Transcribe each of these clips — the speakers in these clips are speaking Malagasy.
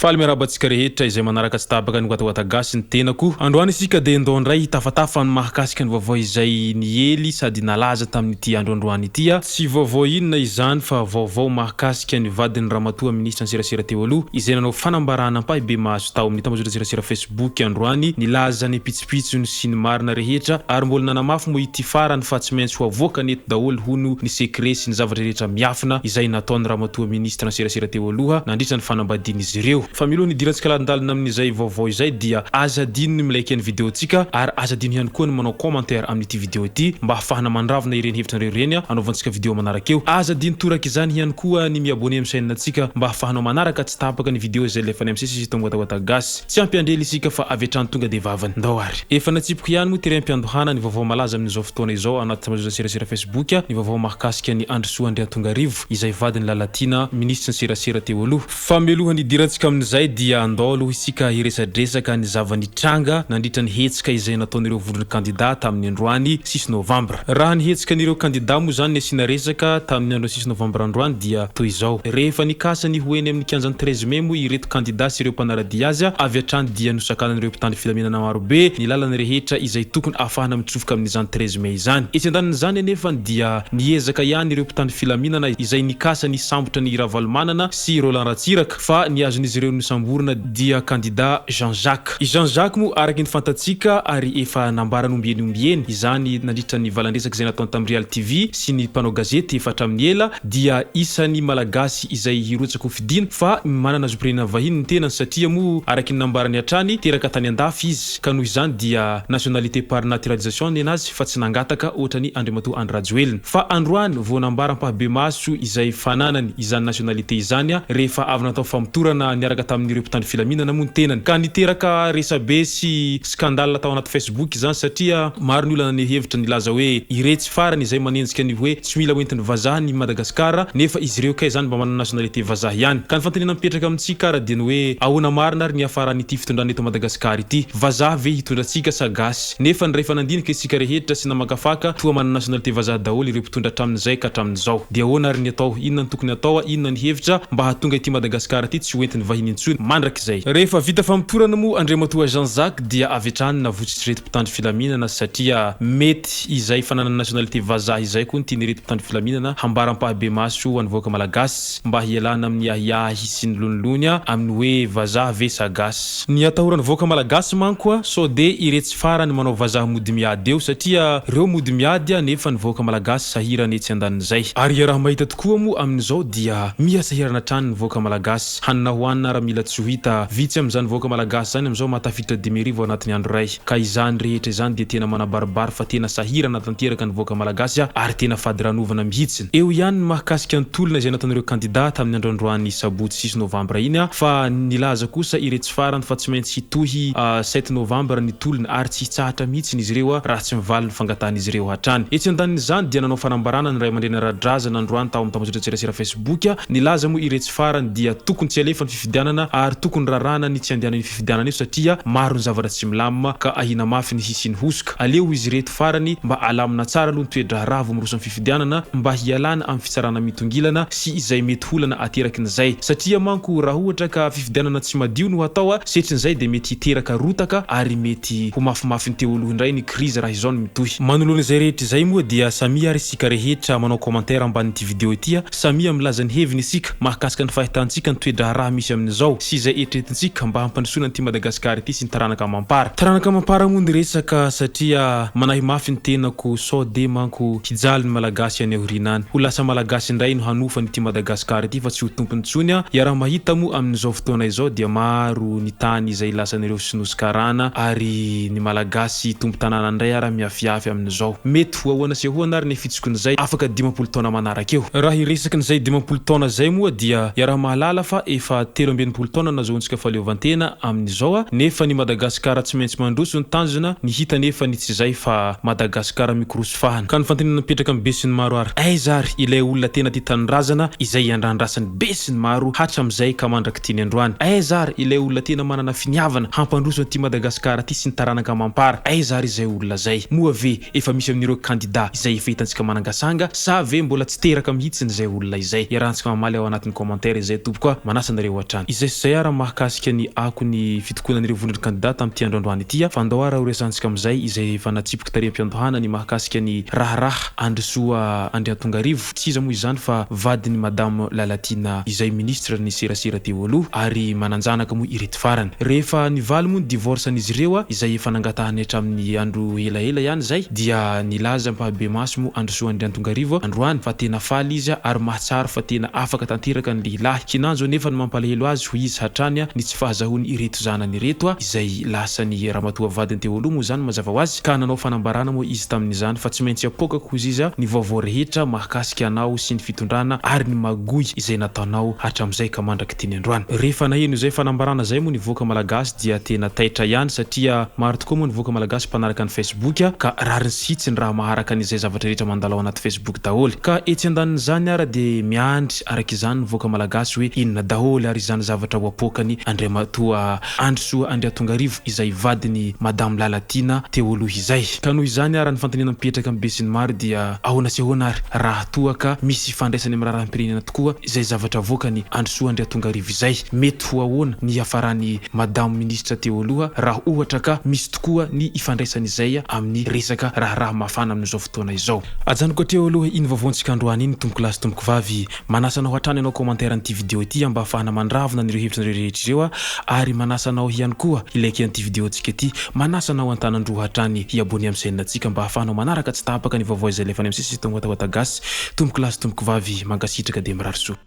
Faly miarahaba antsika rehetra izay manaraka tsy tapaka ny Watawata Gasy ny tenako. Androany isika dia ndao indray hitafatafa ny mahakasika ny vaovao izay niely sady nalaza tamin'ity andro androany ity. Tsy vaovao inona izany fa vaovao mahakasika ny vadin'ny ramatoa minisitra ny serasera teo aloha izay nanao fanambarana ampahibemaso tao amin'ny tambajotran-tserasera Facebook androany nilaza ny pitsopitsony sy ny marina rehetra ary mbola nanamafy moa ity farany fa tsy maintsy ho avoakany eto daholo hono ny secret sy ny zavatra rehetra miafina izay nataon'ny ramatoa minisitra ny serasera teo aloha nandritra ny fanambadian'izy ireo. Fa mialoha ny hidirantsika lalindalina amin'izay vaovao izay dia aza adino ny mi-like ny video-tsika ary aza adino ihany koa ny manao commentaire amin'ity video ity mba hahafahana mandravona ireny hevitranareo ireny hanaovantsika video manaraka eo. Aza adino toraka izany ihany koa ny mi-abonner amin'ny chaîne-ntsika mba hahafahanao manaraka tsy tapaka ny video izay alefanay amin'ny sisy eto Watawata Gasy. Tsy ampy andrely isika fa avy hatrany tonga dia vavany. Ndao ary. Efa natsipiko ihany moa tery am-piandohana ny vaovao malaza amin'izao fotoana izao anaty tambajotran-tserasera Facebook ny vaovao mahakasika an'i Andrisoa Andriantongarivo izay vadin'i Lalatiana minisitry ny serasera teo aloha. Fa mialoha ny hidirantsika amin'izay dia andao aloha isika hiresadresaka ny zava-nitranga nandritra ny hetsika izay nataon'ireo vondron'ny kandida tamin'ny androany six novambra. Raha ny hetsika an'ireo kandida moa izany ny asiana resaka tamin'ny andron'ny six novambra androany dia toy izao. Rehefa nikasa ny ho eny amin'ny kianjan'ny treize mai moa ireto kandida sy ireo mpanara-dia azy avy hatrany dia nosakanan'ireo mpitandro filaminana marobe ny lalana rehetra izay tokony ahafahana mitsofoka amin'izany treize mai izany. Etsy andanin'izany anefa dia niezaka ihany ireo mpitandro filaminana izay nikasa ny hisambotra an'i Ravalomanana sy Roland Ratsiraka fa ny azon'izy ireo nosamborina dia kandida Jean Jacques. I Jean Jacques moa araka ny fantatsika ary efa nambarany ombieny ombieny izany nandritra ny valandresaka izay nataony tamin'ny Real TV sy ny mpanao gazety efa hatramin'ny ela dia isan'ny Malagasy izay hirotsaka ho fidiana fa manana zom-pirenena vahiny ny tenany satria moa araky ny nambarany hatrany teraka tany andafy izy ka noho izany dia nationalité par naturalisation nenazy fa tsy nangataka ohatrany Andriamatoa Andry Rajoelina fa androany vao nambara ampahibemaso izay fananany izany nationalité izany rehefa avy natao famotorana niaraka tamin'ireo mpitandro filaminana moa ny tenany ka niteraka resabe sy scandale tao anaty Facebook izany satria maro ny olona naneho hevitra nilaza hoe iretsy farany izay manenjika ny hoe tsy mila hoentin'ny vazaha ny Madagascar nefa izy ireo kay zany mba manana nationalité vazaha ihany. Ka ny fanontaniana mipetraka amintsika ara dia ny hoe ahoana marina ary ny hiafaran'ity fitondrana eto Madagascar ity? Vazaha ve hitondra antsika sa gasy? Nefa ny rehefa nandinika isika rehetra sy namakafaka toa manana nationalité vazaha daholo ireo mpitondra hatramin'izay ka hatramin'izao. Dia ahoana ary ny atao? Inona no tokony atao? Inona ny hevitra mba hahatonga ity Madagascar ity tsy hoentin'ny vahiny intsony mandrakizay? Rehefa vita famotorana moa Andriamatoa Jean Jacques dia avy hatrany navotsitr'ireto mpitandro filaminana satria mety izay fananana nationalité vazaha izay koa no tian'ireto mpitandro filaminana hambara ampahibemaso ho an'ny vahoaka malagasy mba hialana amin'ny ahiahy sy ny lonilony amin'ny hoe vazaha ve sa gasy. Ny atahoran'ny vahoaka malagasy manko sao de iretsy farany manao vazaha mody miady eo satria reo mody miady nefa ny vahoaka malagasy sahirana etsy andanin'izay. Ary iaraha-mahita tokoa moa amin'izao dia miha sahirana hatrany ny vahoaka malagasy. Hanina hohanina ara mila tsy ho hita. Vitsy amin'izany vahoaka malagasy izany amin'izao mahatafiditra 5000 anatin'ny andro iray. Ka izany rehetra izany dia tena manabaribary fa tena sahirana tanteraka ny vahoaka malagasy ary tena fadiranovana mihitsy. Eo ihany ny mahakasika ny tolona izay nataon'ireo kandida tamin'ny andro androany sabotsy six novambra iny fa nilaza kosa iretsy farany fa tsy maintsy hitohy sept novambra ny tolona ary tsy hitsahatra mihitsy izy ireo raha tsy mivaly ny fangatahan'izy ireo hatrany. Etsy andanin'izany dia nanao fanambarana ny raiamandreny ara-drazana androany tao amin'ny tambajotran-tserasera Facebook. Nilaza moa iretsy farany dia tokony tsy alefa ny fifidianana ary tokony raràna ny tsy andehanan'io fifidianana io satria maro ny zavatra tsy milamina ka ahiana mafy ny hisian'ny hosoka. Aleo izy ireto farany mba alamina tsara aloha ny toe-draharaha vao miroso amin'ny fifidianana mba hialana amin'ny fitsarana mitongilana sy izay mety holana aterakin'izay satria manko raha ohatra ka fifidianana tsy madio no hatao setrin'izay dia mety hiteraka rotaka ary mety ho mafimafy ny teo aloha indray ny krizy raha izao no mitohy. Manoloana izay rehetra izay moa dia samia ary isika rehetra manao commentaire ambanin'ity video ity a, samia milaza ny heviny isika mahakasika ny fahitantsika ny toe-draharaha misy amin'izao sy izay eritreretintsika mba hampandrosoana an'ity Madagasikara ity sy ny taranaka amam-para. Taranaka amam-para moa ny resaka satria manahy mafy ny tenako sao de manko hijaly ny Malagasy any aoriana any. Ho lasa Malagasy indray no hanofa an'ity Madagasikara ity fa tsy ho tompony intsony a. Iaraha-mahita moa amin'izao fotoana izao dia maro ny tany izay lasan'ireo sinoa sy karana ary ny Malagasy tompon-tanàna indray ara miafiafy amin'izao. Mety ho ahoana sy ahoana ary ny fitsokon'izay afaka 50 taona manaraka eo. Raha hiresaka an'izay 50 taona izay moa dia iaraha-mahalala fa efa 63 taona nazahoantsika fahaleovantena amin'izao nefa ny Madagasikara tsy maintsy mandroso ny tanjona, ny hita nefa ny tsy izay fa Madagasikara mikorosy fahana. Ka ny fanontaniana mipetraka amin'ny besinimaro ary, aiza ary ilay olona tena tia tanindrazana izay iandrandrasan'ny besinimaro hatramin'izay ka mandrak'ity ny androany? Aiza ary ilay olona tena manana finiavana hampandroso an'ity Madagasikara ity sy ny taranaka amam-para? Aiza ary izay olona izay? Moa ve efa misy amin'ireo kandida izay efa hitantsika manangasanga sa ve mbola tsy teraka mihitsiny izay olona izay? Iarahantsika mamaly ao anatin'ny commentaire izay tompoko a! Manasa anareo hatrany. Izay sy izay ara mahakasika ny akon'ny fitokonan'ireo vondron'ny kandida tamin'ity andro androany ity fa andao ara horesahantsika amin'izay izay efa natsipiko tary am-piandohana ny mahakasika ny raharaha Andrisoa Andriantongarivo. Tsy iza moa izany fa vadin'i Madame Lalatiana izay ministre ny serasera teo aloha ary manan-janaka moa ireto farany. Rehefa nivaly moa ny divorce-n'izy ireo izay efa nangatahany hatramin'ny andro elaela ihany izay dia nilaza ampahibemaso moa Andrisoa Andriantongarivo androany fa tena faly izy ary mahatsiaro fa tena afaka tanteraka ny lehilahy. Kinanjo anefa ny mampalahelo azy hoy izy hatrany ny tsy fahazahoany ireto zanany ireto izay lasan'i ramatoa vadiny teo aloha moa izany mazava ho azy ka nanao fanambarana moa izy tamin'izany fa tsy maintsy apoakako hoy izy ny vaovao rehetra mahakasika anao sy ny fitondrana ary ny magoy izay nataonao hatramin'izay ka mandrak'ity ny androany. Rehefa naheno izay fanambarana izay moa ny vahoaka malagasy dia tena taitra ihany satria maro tokoa moa ny vahoaka malagasy mpanaraka ny facebook ka rariny sy hitsiny raha maharaka an'izay zavatra rehetra mandalo ao anaty facebook daholo. Ka etsy andanin'izany ara dia miandry araka izany ny vahoaka malagasy hoe inona daholo ary izany zavatra ho apoakany Andriamatoa Andrisoa Andriatongarivo izay vadin'i Madame Lalatiana teo aloha izay. Ka noho izany ara ny fanontaniana mipetraka amin'ny besinimaro dia ahoana sy ahoana ary raha toa ka misy ifandraisany amin'ny raharaham-pirenena tokoa izay zavatra avoakany Andrisoa Andriatongarivo izay. Mety ho ahoana ny hiafaran'i Madamo Minisitra teo aloha raha ohatra ka misy tokoa ny ifandraisan'izay amin'ny resaka raharaha mafana amin'izao fotoana izao. Ajanoko hatreo aloha iny vaovaontsika androany iny tompokolahy sy tompokovavy. Manasa anao hatrany hanao commentaire an'ity vidéo ity mba ahafahana mandravona an'ireo hevitranareo rehetra ireo ary manasa anao ihany koa hi-like an'ity vidéo-ntsika ity. Manasa anao an-tanan-droa hatrany hi-abonner amin'ny chaîne-ntsika mba ahafahanao manaraka tsy tapaka ny vaovao izay alefa any amin'ny sisy tonga Watawata Gasy. Tompokolahy sy tompokovavy, mankasitraka dia mirary soa.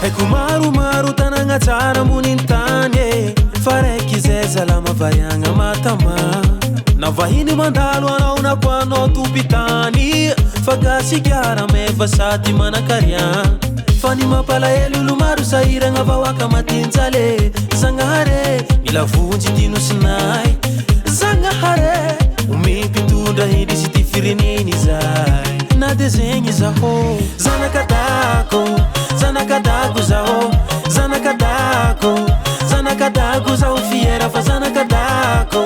Haiko maromaro tanagna tsara ambonin'ny tany e Fa raiky izay salama variagna matama Na vahiny mandalo anao na koa anao tompitany Fa gasikara meva sady manakariagna Fa ny mampalahelo olo maro sahiragna vahoaka matinjale Zagnahary mila vonjy ity nosinay Zagnahary omem-pitondra indrisy ity firenena izay Na de zegny zaho Zanaka Dago Zanaka Dago zaho Zanaka Dago Zanaka Dago zaho fiera fa zanaka Dago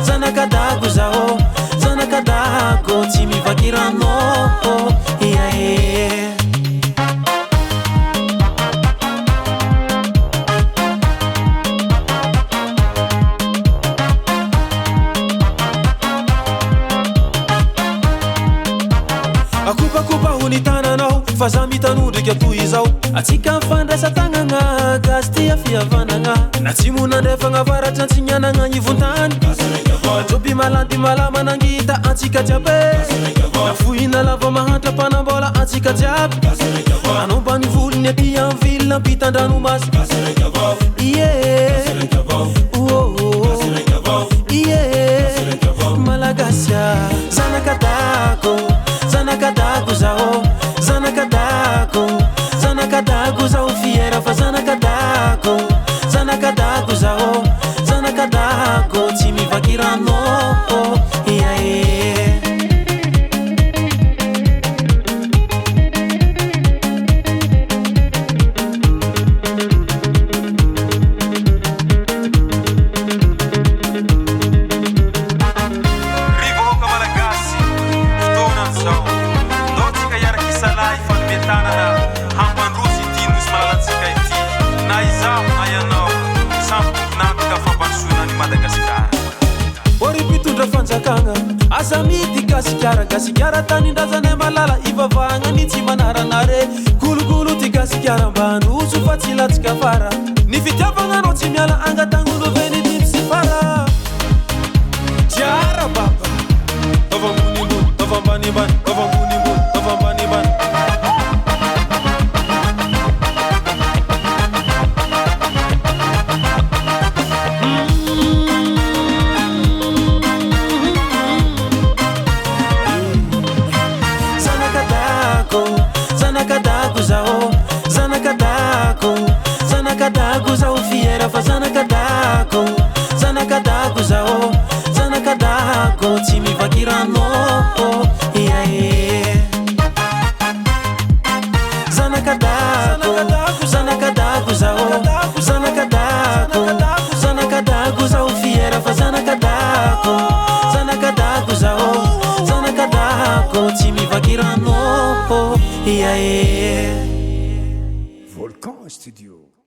Zanaka Dago zaho Zanaka Dago tsy mivaky rano yeah, yeah. Akopakopaho ny tananao fa za mitanondrika toy izao Atsika mifandraisa tagnagna gasy tia fihavanagna N'atsimo n'andrefagna avaratra antsignanagna agnivon-tany Joby malandy malama nangita antsika jiaby Na fohy na lava mahantra mpanambola antsika jiaby Anao ambany volony aty am ville ampitan-dranomasy Yeah Oh oh Yeah Malagasy ah. Zanaka Dago Zanaka Dago zaho Zanaka Dago Zanaka Dago zaho fiera fa zanaka Dago Zanaka Dago zaho Zanaka Dago tsy mivaky rano yeah, yeah. Ry vahoaka Malagasy, fotoana izao. Ndao tsika hiaraka hisalahy hifanome tanana hampandroso ity Nosy malalantsika ity. Na izaho na ianao, samy tompon'antoka fampandrosoana an'i Madagasikara. Ô ry mpitondra fanjakagna, aza amidy Gasikara, Gasikara tanindrazanay malala, ivavahagna ny tsy manaranare. Kolokolo ty Gasikara mba handroso fa tsy latsaka fara. Ny fitiavagna anao tsy miala angatagn'olo veny dimby sy fara. Tiara baba, taova ambony ambony, taova ambany ambany, taova ambony ambony, taova ambany ambany. Zanaka Dago, zanaka Dago zaho, zanaka Dago, zanaka Dago zaho fiera fa zanaka Dago. Fitiavako tsy mivaky rano, ia e. Volcan Studio.